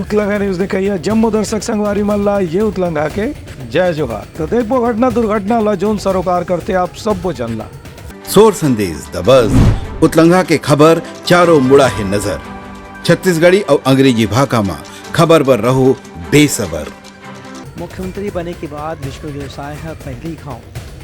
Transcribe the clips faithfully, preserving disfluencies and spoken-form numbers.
उतलंघा news ने कहिया जम्मो दर्शक संगवारी मन ला ये उतलंघा के जय जोहार। तो देखबो घटना दुर्घटना ला जोन सरोकार करथे आप सब्बो जन ला। सोर संदेश दबस, उतलंघा के खबर चारों मुड़ा हे नजर। छत्तीसगढ़ी अउ अंग्रेजी भाखा म खबर बर रहो बेसबर। मुख्यमंत्री बने के बाद विष्णुदेव साय ह पहिली घांव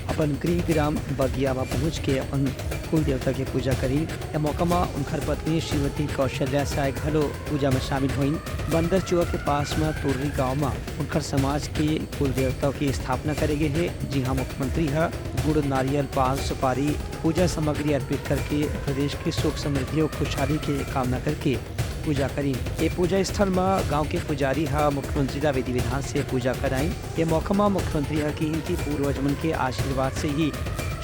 अपन गृह ग्राम बगिया म पहुंच के अपन कुल देवता के पूजा करीन। ए मौका म उनकर पत्नी श्रीमती कौशल्या साय घलो पूजा म शामिल होइन। बंदरचुआ के पास म तुर्री गांव म उनकर समाज के कुल देवता के स्थापना करे गे हे, जिहां मुख्यमंत्री ह गुड़, नारियल, पान, सुपारी, पूजा सामग्री अर्पित करके प्रदेश के सुख समृद्धि अउ खुशहाली के कामना करके पूजा करीन। ये पूजा स्थल म गांव के पुजारी ह मुख्यमंत्री ला विधि विधान से पूजा कराइन। ये मौका म मुख्यमंत्री ह किहिन कि पूर्वज मन के आशीर्वाद से ही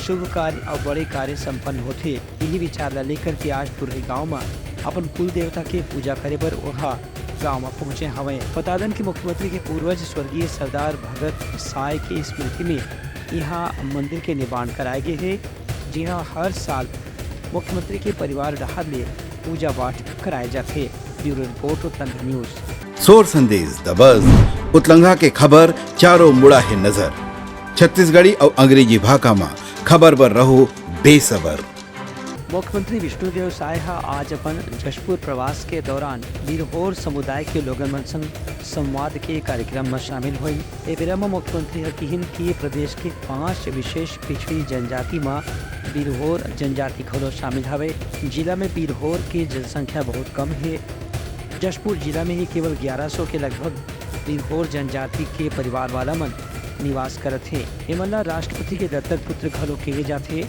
शुभ कार्य अउ बड़े कार्य संपन्न होथे। यही विचार ला लेकर के आज तुर्री गांव म अपन कुल देवता के पूजा करे बर ओहा गांव म पहुंचे हवय। बता दन कि मुख्यमंत्री के पूर्वज स्वर्गीय सरदार भगत साय के स्मृति में इहां मंदिर के निर्माण कराए गे हे, जिहां हर साल मुख्यमंत्री के परिवार डहार ले पूजा पाठ कराए जाथे। ब्यूरो रिपोर्ट, उतलंघा न्यूज। सोर संदेश दबस, उतलंघा के खबर चारों मुड़ा हे नजर। छत्तीसगढ़ी अउ अंग्रेजी भाखा म खबर बर रहो बेसबर। मुख्यमंत्री विष्णुदेव साय ह आज अपन जशपुर प्रवास के दौरान बिरहोर समुदाय के लोगन मन संग संवाद के कार्यक्रम म शामिल होइन। ए बेरा म मुख्यमंत्री ह किहिन कि प्रदेश के पांच विशेष पिछड़ी जनजाति म बिरहोर जनजाति घलो शामिल हवे। जिला में बिरहोर के जनसंख्या बहुत कम हे। जशपुर जिला में ही केवल ग्यारह सौ के लगभग बिरहोर जनजाति के परिवार वाला मन निवास करत हे। एमन ला राष्ट्रपति के दत्तक पुत्र घलो केहे जाथे।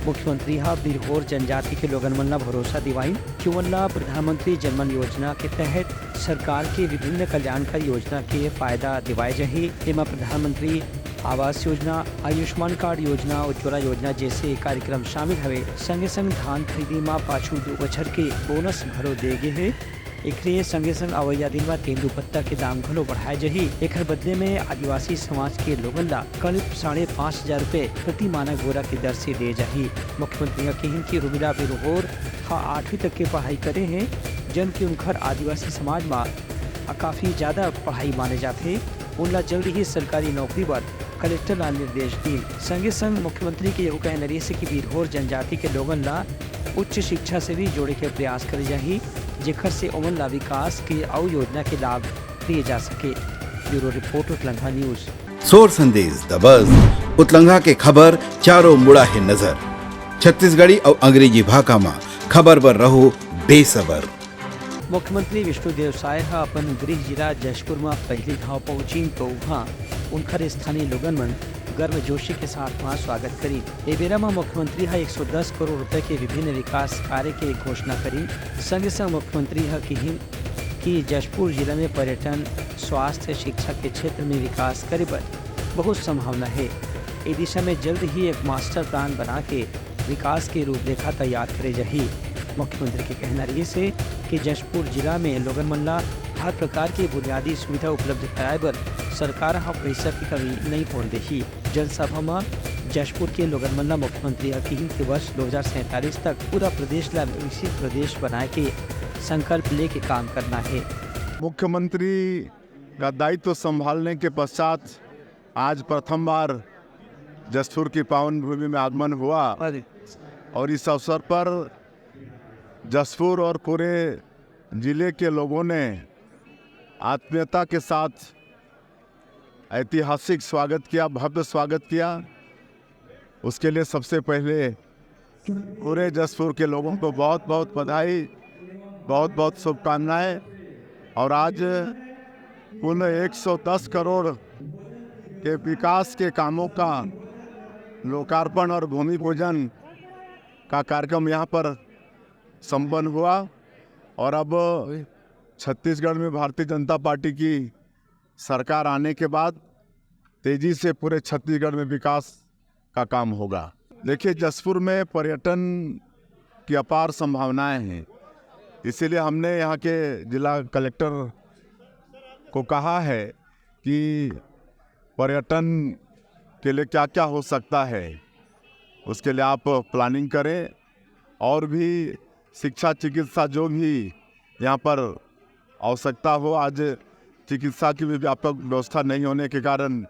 मुख्यमंत्री ह बिरहोर जनजाति के लोगन मन ला भरोसा दिवाइन कि ओमन ला प्रधानमंत्री जनमन योजना के तहत सरकार के विभिन्न कल्याणकारी योजना के फायदा दिवाए जाही। एमा प्रधानमंत्री आवास योजना, आयुष्मान कार्ड योजना, उज्ज्वला योजना जैसे कार्यक्रम शामिल हवे। संगे संग धान खरीदी म पाछू दू बछर के बोनस घलो दे गे हे। एकरे संगे संग अवइया दिन म तेंदूपत्ता के दाम घलो बढ़ाए जाही। एखर बदले में आदिवासी समाज के लोगन ला करीब साढ़े पाँच हजार रुपए प्रति मानक बोरा के दर से दे जाही। मुख्यमंत्री ह किहिन कि रुमिला बिरहोर ह आठवीं तक के पढ़ाई करे हे, जन कि उनकर आदिवासी समाज म काफी ज्यादा पढ़ाई माने जाथे। उनला जल्द ही सरकारी नौकरी बर कलेक्टर ला निर्देश दीन। संगे संग मुख्यमंत्री के यहू कहना रहिस कि बिरहोर जनजाति के लोगन ला उच्च शिक्षा से भी जोड़े के प्रयास करे जाही, जेखर से ओमन ला विकास के अउ योजना के लाभ दिए जा सके। ब्यूरो रिपोर्ट, उतलंघा न्यूज। सोर संदेश दबस, उतलंघा के खबर चारों मुड़ा हे नजर। छत्तीसगढ़ी अउ अंग्रेजी भाखा म खबर बर रहो बेसबर। मुख्यमंत्री विष्णुदेव साय ह अपन गृह जिला जशपुर म पहिली घांव पहुंचिन, तो उहां उनकर स्थानीय लोगन मन गर्मजोशी के साथ वहां स्वागत करिन। ए बेरा म मुख्यमंत्री ह एक सौ दस करोड़ रुपए के विभिन्न विकास कार्य के घोषणा करिन। संगे संग मुख्यमंत्री ह किहिन कि जशपुर जिला में पर्यटन, स्वास्थ्य, शिक्षा के क्षेत्र में विकास करे बर बहुत संभावना हे। ए दिशा में जल्द ही एक मास्टर प्लान बना के विकास के रूपरेखा तैयार करे जाही। मुख्यमंत्री के कहना रहिस हे कि जशपुर जिला में लोगन मन ला हर प्रकार के बुनियादी सुविधा उपलब्ध कराए बर सरकार ह पइसा के कमी नइ होन देही। जनसभा म जशपुर के लोगन मन ला मुख्यमंत्री ह किहिन कि वर्ष दो हज़ार सैंतालीस तक पूरा प्रदेश ला विकसित प्रदेश बनाए के संकल्प लेके काम करना हे। मुख्यमंत्री का दायित्व संभालने के पश्चात आज प्रथम बार जशपुर की पावन भूमि में आगमन हुआ और इस अवसर पर जशपुर और पूरे जिले के लोगों ने आत्मीयता के साथ ऐतिहासिक स्वागत किया, भव्य स्वागत किया। उसके लिए सबसे पहले पूरे जशपुर के लोगों को बहुत बहुत बधाई, बहुत बहुत शुभकामनाएं। और आज कुल एक सौ दस करोड़ के विकास के कामों का लोकार्पण और भूमि पूजन का कार्यक्रम यहाँ पर संपन्न हुआ और अब छत्तीसगढ़ में भारतीय जनता पार्टी की सरकार आने के बाद तेजी से पूरे छत्तीसगढ़ में विकास का काम होगा। देखिए, जशपुर में पर्यटन की अपार संभावनाएं हैं, इसीलिए हमने यहाँ के जिला कलेक्टर को कहा है कि पर्यटन के लिए क्या-क्या हो सकता है, उसके लिए आप प्लानिंग करें और भी शिक्षा, चिकित्सा, जो भी यहाँ पर आवश्यकता हो। आज चिकित्सा की भी व्यापक व्यवस्था नहीं होने के कारण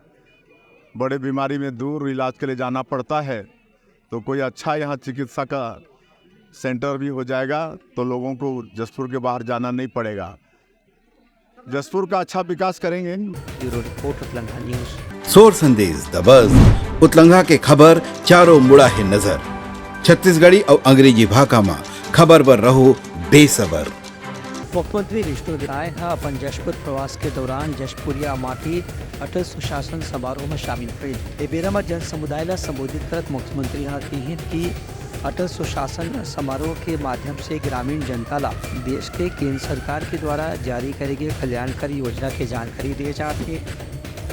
बड़े बीमारी में दूर इलाज के लिए जाना पड़ता है, तो कोई अच्छा यहाँ चिकित्सा का सेंटर भी हो जाएगा, तो लोगों को जशपुर के बाहर जाना नहीं पड़ेगा। जशपुर का अच्छा विकास करेंगे। ब्यूरो रिपोर्ट, उतलंघा न्यूज। सोर संदेश दबस, उतलंघा के खबर चारों मुड़ा हे नजर। छत्तीसगढ़ी अउ अंग्रेजी भाखा म खबर बर रहो बेसबर। मुख्यमंत्री विष्णु राय ह अपन जशपुर प्रवास के दौरान जशपुरिया माटी अटल सुशासन समारोह में शामिल हुए। ए बेरा म जन समुदाय ला संबोधित करत मुख्यमंत्री ह कहिन कि अटल सुशासन समारोह के माध्यम से ग्रामीण जनता ला देश के केंद्र सरकार के द्वारा जारी करे गए कल्याणकारी योजना के जानकारी दिए जात हे।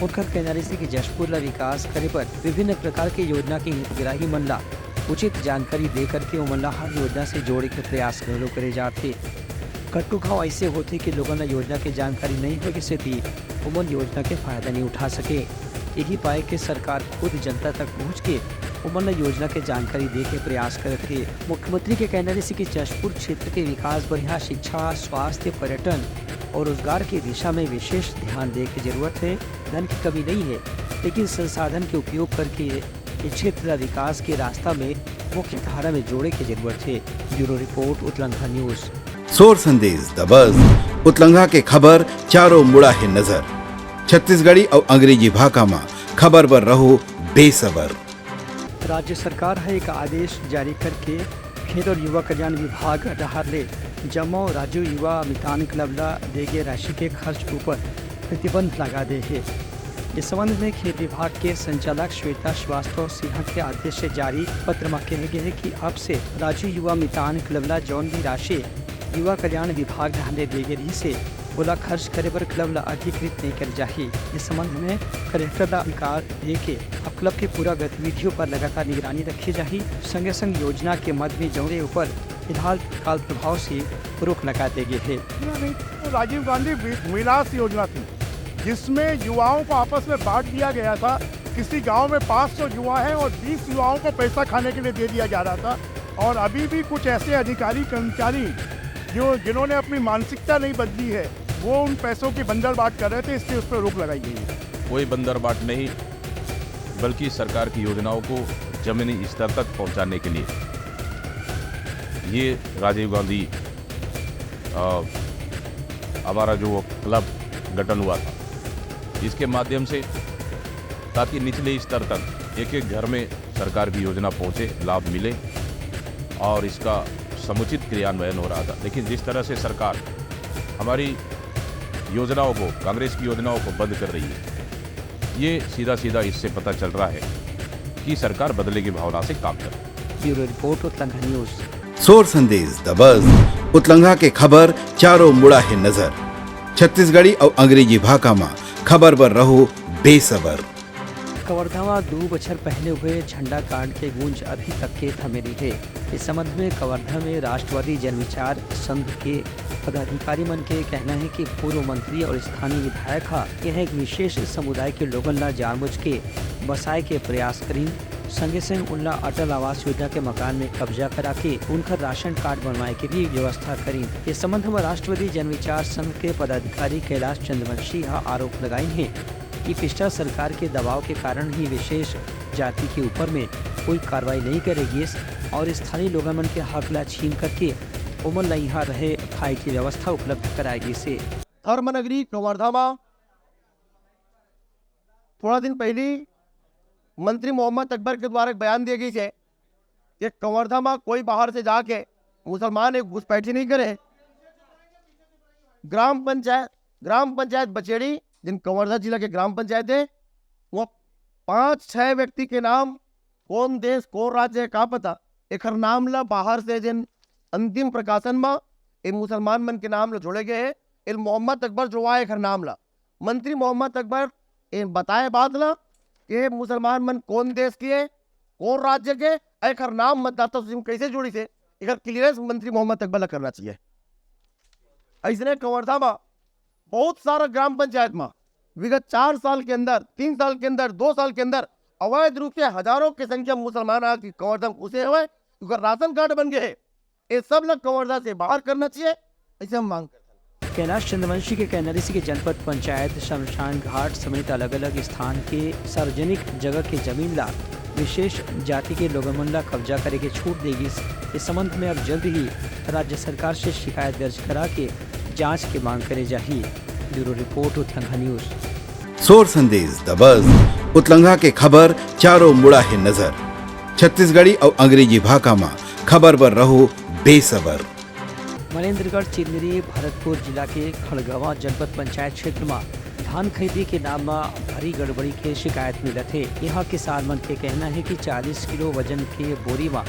उनकर कहना रहिस कि जशपुर ला विकास करे बर विभिन्न प्रकार के योजना के हितग्राही मन ला उचित जानकारी दे करके ओमन ला हर योजना से जोड़े के प्रयास घलो करे जात हे। कतको घाव ऐसे होथे कि लोगन ला योजना के जानकारी नहीं होए के सेती ओमन योजना के फायदा नहीं उठा सके। यही पाए के सरकार खुद जनता तक पहुंच के ओमन ला योजना के जानकारी दे के प्रयास करत हे। मुख्यमंत्री के कहना रहिस कि जशपुर क्षेत्र के विकास बर यहाँ शिक्षा, स्वास्थ्य, पर्यटन और रोजगार के दिशा में विशेष ध्यान दे के जरूरत है। धन की कमी नहीं है, लेकिन संसाधन के उपयोग करके ये क्षेत्र ला विकास के रास्ता में मुख्य धारा में जोड़े के जरूरत है। ब्यूरो रिपोर्ट, उतलंघा न्यूज। सोर संदेश दबस, उतलंघा के खबर चारों मुड़ा हे नजर। छत्तीसगढ़ी अउ अंग्रेजी भाखा म खबर बर रहो बेसबर। राज्य सरकार ह एक आदेश जारी करके खेल और युवा कल्याण विभाग डहार ले जम्मो राजीव युवा मितान क्लब ला दे गे राशि के खर्च ऊपर प्रतिबंध लगा दे हे। इस संबंध में खेल विभाग के संचालक श्वेता श्रीवास्तव सिन्हा के आदेश से जारी पत्र में कहे गए है कि अब से राजीव युवा मितान क्लब ला जौन भी राशि युवा कल्याण विभाग डहार ले दे गे रहिस हे, ओला खर्च करे बर क्लब ला अधिकृत नहीं करे जाही। इस संबंध में कलेक्टर ला अधिकार दे के अब क्लब के पूरा गतिविधियों पर लगातार निगरानी रखे जाही। संगे संग योजना के मद में जौरे ऊपर फिलहाल तत्काल प्रभाव से रोक लगा दे गे हे। योजना नहीं थी, तो राजीव गांधी वि- विलास योजना थी, जिसमें युवाओं को आपस में बांट दिया गया था। किसी गांव में पाँच सौ युवा हैं और बीस युवाओं को पैसा खाने के लिए दे दिया जा रहा था। और अभी भी कुछ ऐसे अधिकारी कर्मचारी जो, जिन्होंने अपनी मानसिकता नहीं बदली है, वो उन पैसों की बंदरबाट कर रहे थे, इसलिए उस पर रोक लगाई गई है। कोई बंदरबाट नहीं, बल्कि सरकार की योजनाओं को जमीनी स्तर तक पहुंचाने के लिए ये राजीव गांधी, अ, हमारा जो क्लब गठन हुआ था, इसके माध्यम से, ताकि निचले स्तर तक एक एक घर में सरकार की योजना पहुंचे, लाभ मिले और इसका समुचित क्रियान्वयन हो रहा था। लेकिन जिस तरह से सरकार हमारी योजनाओं को, कांग्रेस की योजनाओं को बंद कर रही है, ये सीधा सीधा इससे पता चल रहा है कि सरकार बदले की भावना से काम कर रही है। ब्यूरो रिपोर्ट, उतलंघा न्यूज। सोर संदेश दबस, उतलंघा के खबर चारों मुड़ा हे नजर। छत्तीसगढ़ी अउ अंग्रेजी भाखा म खबर बर रहो बेसबर। कवर्धा में दो बछर पहले हुए झंडा कांड के गूंज अभी तक के थमे रहिथे। इस संबंध में कवर्धा में राष्ट्रवादी जनविचार संघ के पदाधिकारी मन के कहना है कि पूर्व मंत्री और स्थानीय विधायक ह यह एक विशेष समुदाय के लोगन ला जानबूझ के बसाए के प्रयास करिन। संगे संग उनला अटल आवास योजना के मकान में कब्जा करा के उनकर राशन कार्ड बनवाए के भी व्यवस्था करिन। इस संबंध में राष्ट्रवादी जनविचार संघ के पदाधिकारी कैलाश चंद्रवंशी ह आरोप लगाइन हे कि पिछला सरकार के दबाव के कारण ही विशेष जाति के ऊपर में कोई कार्रवाई नहीं करे गिस और स्थानीय लोगन मन के हक ला छीन करके ओमन ला यहाँ रहे खाए की व्यवस्था उपलब्ध कराए गिस हे। धर्मनगरी कवर्धा में थोड़ा दिन पहली मंत्री मोहम्मद अकबर के द्वारा एक बयान दिया गई है कि कवर्धा में कोई बाहर से जाके मुसलमान एक घुसपैठी नहीं करे। ग्राम पंचायत, ग्राम पंचायत बचेड़ी, जिन कवर्धा जिला के ग्राम पंचायत है, वो पांच छह व्यक्ति के नाम, कौन देश, कौन राज्य है, का पता, एकर नाम ला बाहर से जिन अंतिम प्रकाशन में इन मुसलमान मन के नाम ला जोड़े गए हैं, इन मोहम्मद अकबर जोड़वाए एकर नाम ला। मंत्री मोहम्मद अकबर इन बताए बात ला कि मुसलमान मन कौन देश के है, कौन राज्य के, एकर नाम मतदाता सूची में कैसे जोड़िस हे, एकर क्लियरेंस मंत्री मोहम्मद अकबर ला करना चाहिए। ऐसने कवर्धा में बहुत सारा ग्राम पंचायत में विगत चार साल के अंदर, तीन साल के अंदर, दो साल के अंदर अवैध रूप से हजारों की संख्या में मुसलमान आके कवर्धा में घुसे हुए, उनका राशन कार्ड बन गए हैं। ये सब ला कवर्धा से बाहर करना चाहिए, ऐसे हम मांग करते हैं। कैलाश चंद्रवंशी के कहना रहिस कि जनपद पंचायत, शमशान घाट समेत अलग-अलग स्थान के सार्वजनिक जगह के जमीन ला विशेष जाति के लोगन मन ला कब्जा करे के छूट दे गिस। इस संबंध में अब जल्द ही राज्य सरकार से शिकायत दर्ज करा के जांच के मांग करे जाही। ब्यूरो रिपोर्ट, उतलंघा न्यूज। सोर संदेश दबस, उतलंघा के खबर चारों मुड़ा हे नजर। छत्तीसगढ़ी अउ अंग्रेजी भाखा म खबर बर रहो बेसबर। मनेंद्रगढ़ चिरमिरी भरतपुर जिला के खड़गवां जनपद पंचायत क्षेत्र म धान खरीदी के नाम म भारी गड़बड़ी के शिकायत मिलत हे। इहां किसान मन के कहना हे कि चालीस किलो वजन के बोरी म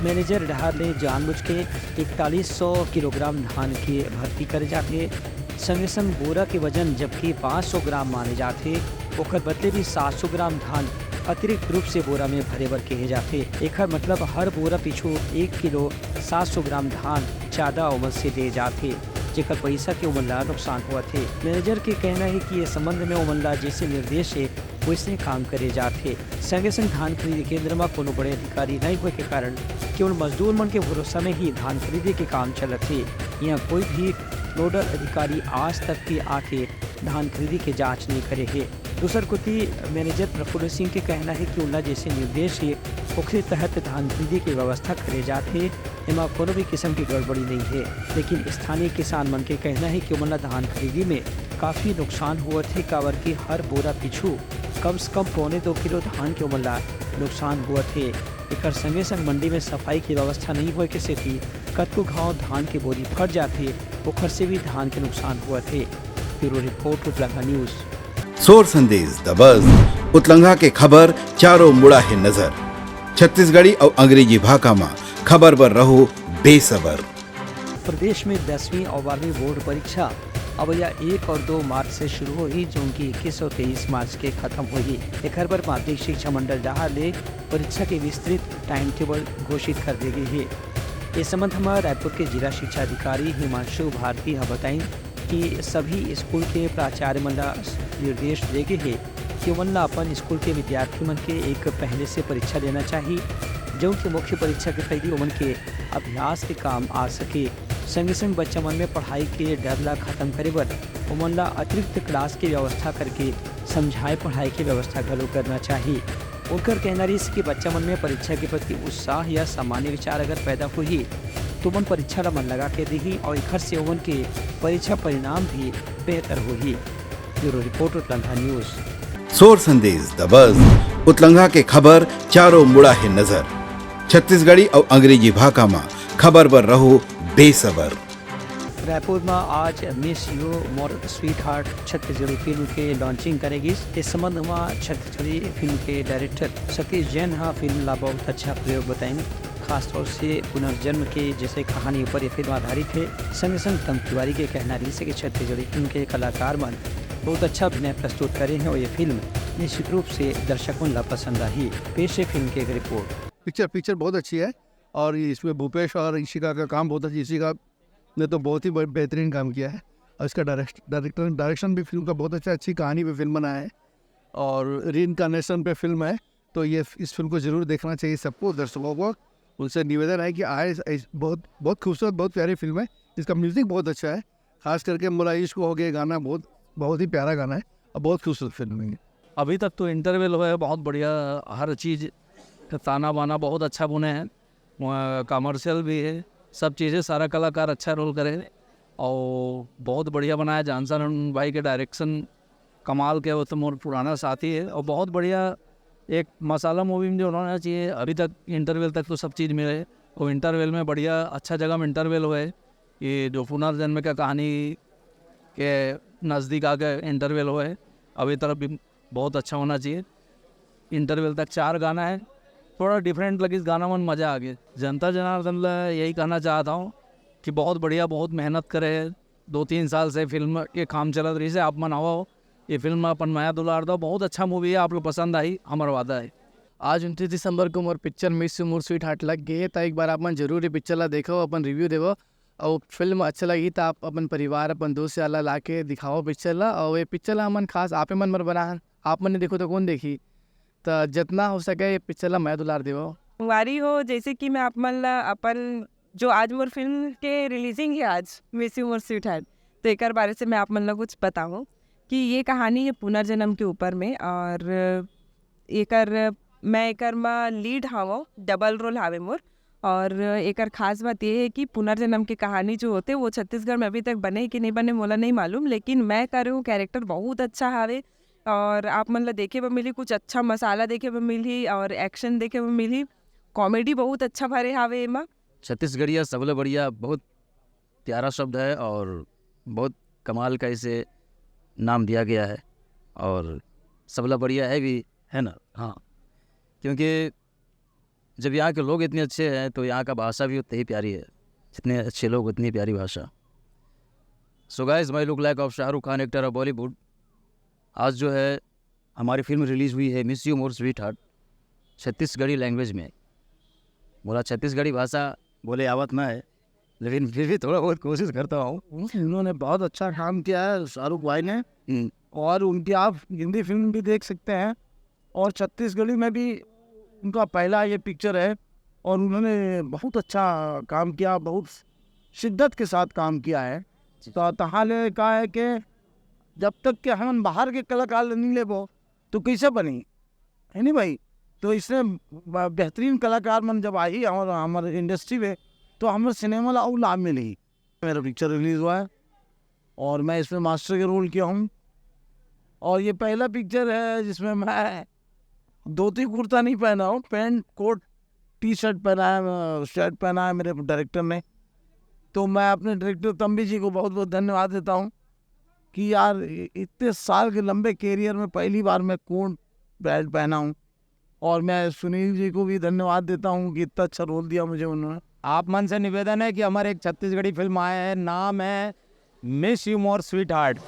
मैनेजर डहार ले जानबूझ के इकतालीस सौ किलोग्राम धान के भर्ती करे जाथे। संगे संग बोरा के वजन जबकि पाँच सौ ग्राम माने जाथे, ओकर बदले भी सात सौ ग्राम धान अतिरिक्त रूप से बोरा में भरे बर कहे जाथे। एकर मतलब हर बोरा पीछू एक किलो सात सौ ग्राम धान ज्यादा ओमन से ले जाथे, जेकर पैसा के ओमन ला नुकसान होवत हे। मैनेजर के कहना हे कि ये संबंध में ओमन ला जैसे निर्देश हे, वैसे काम करे जाथे। संगे संग धान खरीदी केंद्र म कोनो बड़े अधिकारी नइ होए के कारण केवल मजदूर मन के भरोसा में ही धान खरीदी के काम चलत हे। इहां कोई भी नोडल अधिकारी आज तक के आके धान खरीदी के जांच नइ करे हे। दूसर कोति मैनेजर प्रफुल्ल सिंह के कहना हे कि उनला जैसे निर्देश हे, ओखरे तहत धान खरीदी के व्यवस्था करे जात हे। एमा कोनो भी किसम के गड़बड़ी नइ हे, लेकिन स्थानीय किसान मन के कहना हे कि ओमन ला धान खरीदी में काफी नुकसान होवत हे, काबर कि हर बोरा पीछू कम से कम पौने दो किलो धान के ओमन ला नुकसान होवत हे। एकर संगे संग मंडी में सफाई के व्यवस्था नइ होए के सेती कतको घांव धान के बोरी फट जाथे, ओखर से भी धान के नुकसान होवत हे। ब्यूरो रिपोर्ट, उतलंघा न्यूज। सोर संदेश दबस, उतलंघा के खबर चारों मुड़ा हे नजर। छत्तीसगढ़ी अउ अंग्रेजी भाखा म खबर बर रहो बेसबर। प्रदेश में दसवीं और बारहवीं बोर्ड परीक्षा अवैया एक और दो मार्च से शुरू होही, जोन की इक्कीस और तेईस मार्च के खत्म होही। एकर बर माध्यमिक शिक्षा मंडल डहार ले परीक्षा के विस्तृत टाइम टेबल घोषित कर दे गे हे। इस संबंध म रायपुर के जिला शिक्षा अधिकारी हिमांशु भारती ह बताइन कि सभी स्कूल के प्राचार्य मन ला निर्देश दे गे हे कि ओमन ला अपन स्कूल के विद्यार्थी मन के एक पहले से परीक्षा लेना चाही, जउन के मुख्य परीक्षा के पहली ओमन के अभ्यास के काम आ सके। संगे संग बच्चा मन में पढ़ाई के डर ला खत्म करे बर ओमन ला अतिरिक्त क्लास के व्यवस्था करके समझाए पढ़ाए के व्यवस्था घलो करना चाही। उनकर कहना रहिस कि बच्चा मन में परीक्षा के प्रति उत्साह या सामान्य विचार अगर पैदा होही, तो ओमन परीक्षा ला मन लगा के देही और एखर से ओमन के परीक्षा परिणाम भी बेहतर होही। ब्यूरो रिपोर्ट, उतलंघा न्यूज। सोर संदेश दबस, उतलंघा के खबर चारों मुड़ा हे नजर। छत्तीसगढ़ी अउ अंग्रेजी भाखा म खबर बर रहो बेसबर। रायपुर में आज मिस यू मोर स्वीटहार्ट छत्तीसगढ़ी फिल्म के लॉन्चिंग करे गिस। इस संबंध में छत्तीसगढ़ी फिल्म के डायरेक्टर सतीश जैन ह फिल्म ला बहुत अच्छा प्रयोग बताइन। खासतौर से पुनर्जन्म के जैसे कहानी ऊपर ये फिल्म आधारित हे। संगे संग तम तिवारी के कहना रहिस हे कि छत्तीसगढ़ी फिल्म के कलाकार मन बहुत अच्छा अभिनय प्रस्तुत करे हैं और ये फिल्म निश्चित रूप से दर्शक मन ला पसंद आही। पेश हे फिल्म के एक रिपोर्ट। पिक्चर पिक्चर बहुत अच्छी है और इसमें भूपेश और इशिका का काम बहुत अच्छा, इशिका ने तो बहुत ही बे- बेहतरीन काम किया है। और इसका डायरेक्ट डायरेक्टर डायरेक्शन भी फिल्म का बहुत अच्छा, अच्छी कहानी पे फिल्म बनाया है और री इनकारनेशन पे फिल्म है। तो ये इस फिल्म को जरूर देखना चाहिए सबको, दर्शकों को। उनसे निवेदन है कि आए। इस- बहुत बहुत खूबसूरत, बहुत प्यारी फिल्म है। इसका म्यूजिक बहुत अच्छा है, खास करके मोला इश्क हो गए गाना बहुत बहुत ही प्यारा गाना है और बहुत खूबसूरत फिल्म है। अभी तक तो इंटरवल हुआ है, बहुत बढ़िया, हर चीज़ ताना बाना बहुत अच्छा बुने हैं, कमर्शियल भी है, सब चीज़ें, सारा कलाकार अच्छा रोल करे हैं और बहुत बढ़िया बनाया। जॉनसन भाई के डायरेक्शन कमाल के, वो तो मोर पुराना साथी है और बहुत बढ़िया। एक मसाला मूवी में जो होना चाहिए, अभी तक इंटरवल तक तो सब चीज़ मिले है, वो इंटरवल में बढ़िया अच्छा जगह में इंटरवल हुआ है। ये जो पुनर्जन्म का कहानी के नज़दीक आके इंटरवल हुआ है, अभी तरफ भी बहुत अच्छा होना चाहिए। इंटरवल तक चार गाना है, थोड़ा डिफरेंट लगी इस गाना मन, मज़ा आ गया। जनता जनार्दन ला यही कहना चाहता हूँ कि बहुत बढ़िया, बहुत मेहनत करे है, दो तीन साल से फिल्म के काम चलत रही से। आप मन आवा हो, ये फिल्म में अपन मया दुलार दो, बहुत अच्छा मूवी है, आप लोग पसंद आई, हमारा वादा है। आज उनतीस दिसंबर को मोर पिक्चर मिस यू मोर स्वीटहार्ट लग गई है, तो एक बार आप मन जरूर ये पिक्चर ला देखो, अपन रिव्यू देवो। और फिल्म अच्छा लगी तो आप अपन परिवार, अपन दोस्त यार ला ला के दिखाओ पिक्चर ला। और ये पिक्चर ला हमन खास आपे मन बर बनाहन, आप मन नहीं देखो तो कौन देखी? तो जितना हो सके ये पिक्चर ला मया दुलार देवो। संगवारी हो, जैसे कि मैं आप मन ला अपन जो आज मोर फिल्म के रिलीजिंग है आज मिस यू मोर स्वीटहार्ट, तो एकर बारे से मैं आप मन ला कुछ बताऊँ कि ये कहानी ये पुनर्जन्म के ऊपर में, और एकर, मैं एकर म लीड हवं, डबल रोल हावे मोर। और एकर खास बात ये है कि पुनर्जन्म के कहानी जो होते, वो छत्तीसगढ़ में अभी तक बने कि नहीं बने, मोला नहीं मालूम, लेकिन मैं करे हूँ, कैरेक्टर बहुत अच्छा हावे। और आप मन ला देखे बर मिलही, कुछ अच्छा मसाला देखे बर मिलही और एक्शन देखे बर मिलही। कॉमेडी बहुत अच्छा भरे हावे एमा। छत्तीसगढ़िया सबले बढ़िया, बहुत प्यारा शब्द है और बहुत कमाल का इसे नाम दिया गया है, और सबला बढ़िया है भी, है ना? हाँ, क्योंकि जब यहाँ के लोग इतने अच्छे हैं तो यहाँ का भाषा भी उतनी ही प्यारी है। जितने अच्छे लोग, उतनी प्यारी भाषा। So guys, my look like of Shah Rukh Khan, actor of Bollywood। आज जो है हमारी फिल्म रिलीज हुई है मिस यू मोर स्वीट हार्ट, छत्तीसगढ़ी लैंग्वेज में। बोला, छत्तीसगढ़ी भाषा बोले आवत ना है, लेकिन फिर भी थोड़ा बहुत कोशिश करता हूँ। उन्होंने बहुत अच्छा काम किया है शाहरुख भाई ने। हम्म। और उनकी आप हिंदी फिल्म भी देख सकते हैं, और छत्तीसगढ़ी में भी उनका पहला ये पिक्चर है, और उन्होंने बहुत अच्छा काम किया, बहुत शिद्दत के साथ काम किया है। तो तहाँ ले का है कि जब तक कि हम बाहर के कलाकार नहीं लेबो, तो कैसे बनी, है नी भाई? तो इससे ब-, बेहतरीन कलाकार मन जब आही हमारे, हमारे इंडस्ट्री में, तो हमारे सिनेमा ला अउ लाभ मिली। मेरा पिक्चर रिलीज हुआ है और मैं इसमें मास्टर के रोल किया हूँ, और ये पहला पिक्चर है जिसमें मैं धोती कुर्ता नहीं पहना हूँ, पैंट, कोट, टी शर्ट पहना है, शर्ट पहना है मेरे डायरेक्टर ने। तो मैं अपने डायरेक्टर तंबी जी को बहुत बहुत धन्यवाद देता हूँ कि यार, इ-, इतने साल के लंबे कैरियर में पहली बार मैं कोट पैंट पहना हूँ। और मैं सुनील जी को भी धन्यवाद देता हूँ कि इतना अच्छा रोल दिया मुझे उन्होंने। आप मन से निवेदन है कि हमारे एक छत्तीसगढ़ी फिल्म आए है, नाम है मिस यू मोर स्वीट हार्ट।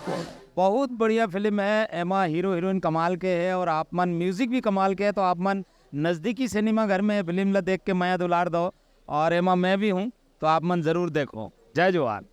बहुत बढ़िया फिल्म है, एमा हीरो हीरोइन कमाल के है और आप मन म्यूजिक भी कमाल के है। तो आप मन नजदीकी सिनेमा घर में फिल्म ला देख के मया दुलार दो, और एमा मैं भी हूँ, तो आप मन जरूर देखो। जय जोहार।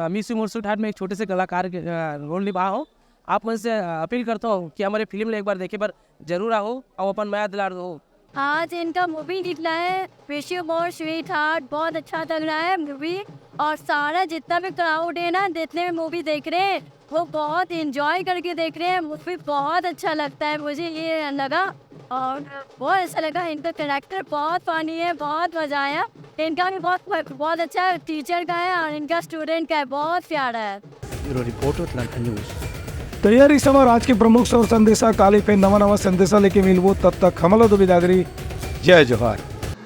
मिस यू मोर स्वीट हार्ट में एक छोटे से कलाकार के रोल निभा हो। आप मन से अपील करता हूँ कि हमारे फिल्म ला एक बार देखे बर जरूर आओ और अपन मया दुलार दो। आज इनका मूवी निकला है मिस यू मोर स्वीट हार्ट, बहुत अच्छा लग रहा है मूवी। और सारा जितना भी क्राउड है ना, जितने भी मूवी देख रहे हैं, वो बहुत एंजॉय करके देख रहे हैं। मूवी बहुत अच्छा लगता है मुझे, ये लगा। और बहुत अच्छा लगा, इनका कैरेक्टर बहुत फनी है, बहुत मजा आया। इनका भी बहुत, बहुत अच्छा टीचर का है और इनका स्टूडेंट का है, बहुत प्यारा है। ब्यूरो रिपोर्ट, उतलंघा न्यूज। तैयारी समा आज के प्रमुख सौर संदेशा, काली पे नवा नवा संदेशा लेके मिलबो, तब तक हमला दो बिदागरी। जय जोहार।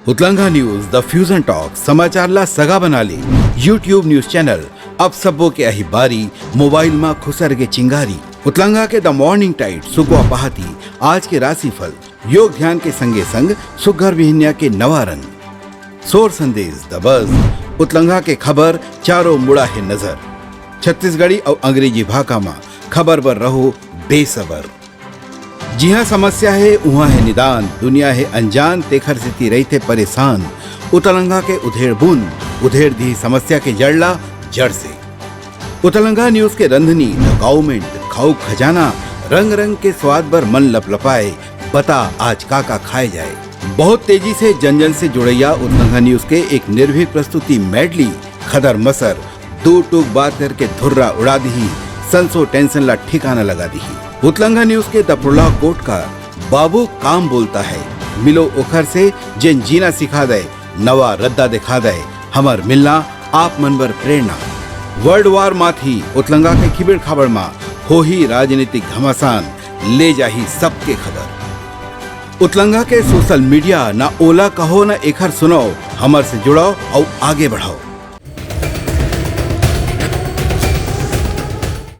उतलंघा न्यूज, द फ्यूजन टॉक, समाचार ला सगा बना ले। YouTube न्यूज चैनल, अब सबो के अही बारी, मोबाइल मा खुसर के चिंगारी। उतलंघा के द मॉर्निंग टाइट, सुगवा पहाती, आज के राशिफल, योग ध्यान के संगे संग सुग्घर बिहनिया के नवा रंग। सोर संदेश द बज, उतलंघा के खबर चारों मुड़ा हे नजर। छत्तीसगढ़ी अउ अंग्रेजी भाखा मा खबर बर रहो बेसबर। जिहाँ समस्या हे, उहाँ हे निदान, दुनिया हे अनजान, तेखर सेती रहिथे परेशान। उतलंघा के उधेड़ बुन, उधेड़ दिही समस्या के जड़ ला जड़ से। उतलंघा न्यूज के रंधनी, द गाउमेंट, खाऊ खजाना, रंग रंग के स्वाद बर मन लपलपाए, बता आज का का खाए जाए। बहुत तेजी से जन जन से जुड़ैया उतलंघा न्यूज के एक निर्भीक प्रस्तुति मेडली, खदर मसर, दू टूक बात करके धुर्रा उड़ा दिही, संसो टेंशन ला ठिकाना लगा दिही। उतलंघा न्यूज के द प्रोलॉग कोट का बाबू काम बोलता है, मिलो ओखर से जेन जीना सिखा दे, नवा रद्दा दिखा दे, हमर मिलना आप मन बर प्रेरणा। वर्ल्ड वार माथी उतलंगा के खिबिड़ खाबड़ मा होही राजनीतिक घमासान, ले जाही सबके खबर। उतलंगा के सोशल मीडिया, ना ओला कहो ना एखर सुनाओ, हमर से जुड़ाओ अउ आगे बढ़ाओ।